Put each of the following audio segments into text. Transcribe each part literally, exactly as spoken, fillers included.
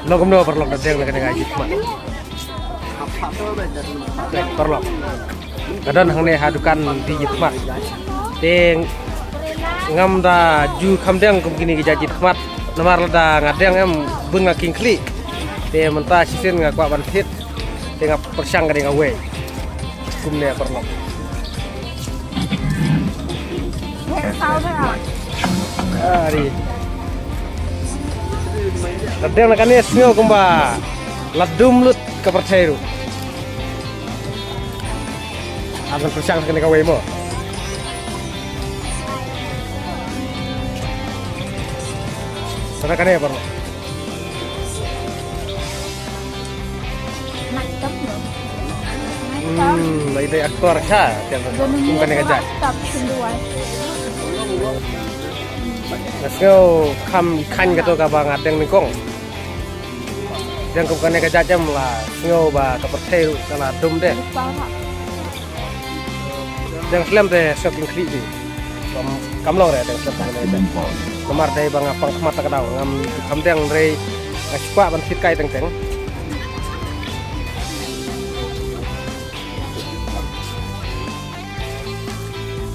Long kumno paralok, da deng na kane ka jit khmat. Paralok, nga don hangne ha dukan die jit khmat. Te ngam da ju kham deng kum kine ki jait jit khmat. Namar lada nga deng em bun nga kynkhlieh. Te mynta shisien nga kwah ban thied. Te nga pyrshang ka dei kawei. Kumne paralok. Ari. Lada deng na kane sngew kumba la dum lut ka pyrthei ruh. Aban pyrshang kane kawei mo. Sana kane paralok. Hmm, dei dei aktor sha. Kum kane ka jait. Nga sngew kham khain kato kaba nga deng nyngkong. Deng kum kane ka jait em la sngew ba ka pyrthei ruh ka la dum de. Deng slem te sngew kynkhlieh di. Kam, kam long re deng slem te. Namar dei ba nga pang khmat ta ka daw, ngam kham deng re, nga shu kwah ban thied kai teng teng.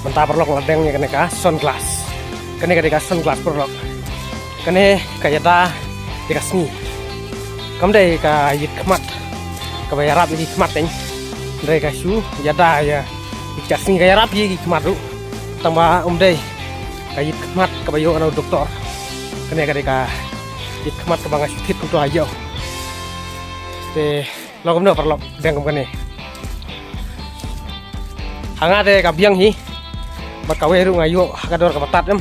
Mynta paralok la deng ïa kane ka sunglass. Kane ka dei ka sunglass paralok. Kane ka ïada ïa ka sngi. Kam dei ka ïit khmat kaba ïarap ïa ki khmat teng. Dei ka shu ïada ïa ka sngi, ka ïarap ïa ki khmat ruh. Tangba um dei ka ïit khmat kaba ïoh na u doktor. Kane ka dei ka ïit khmat kaba nga shu thied kumto ha ïew. Te long kumno paralok, deng kum kane. Ha nga te ka biang hi. Bad kawei ruh nga ïoh ha ka dor kaba tad em.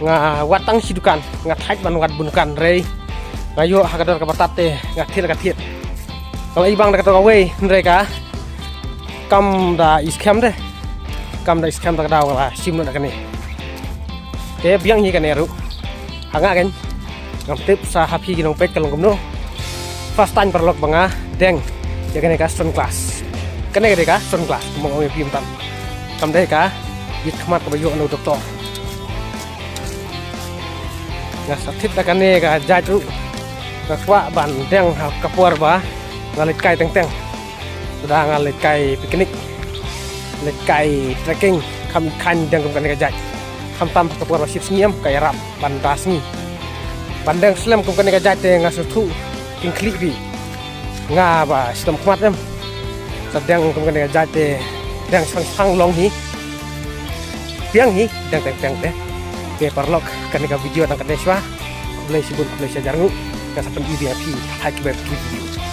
Nga wad tang shi dukan, nga thait ban wad bun dukan re. Nga ïoh ha ka dor kaba tad te nga thied ka thied. Ka la i bang da kato kawei hynrei ka kam da i skhem de. Kam da i skhem da ka daw la shim noh da kane. Te biang hi kane ruh. Ha nga kein ngam tip sa ha phi ki nongpeit ka long kumno. First time paralok ba nga deng ïa kane ka sunglass. Kane ka dei ka sunglass kumba nga ong ïa phi mynta. Kam dei ka ïit khmat kaba ïoh na u doktor. Nga sa thied da kane ka jait ruh. Nga kwah ban deng ha ka por ba nga leit kai teng teng. Lada nga leit kai picnic, leit kai trekking, kham khain deng kum kane ka jait. Khamtam ha ka por ba shipsngi em, ka ïarap ban da sngi. Ban deng slem kum kane ka jait te nga sngewthuh kynkhlieh bha. Nga ba shitom khmat em. Sa deng kum kane ka jait te deng shang shang long hi. Biang hi, deng teng teng te. Te paralok, kane ka video tang katne shuwa. Khublei shibun, khublei shihajar nguh. Nga sa pyni ïa phi ha kiwei pat ki video.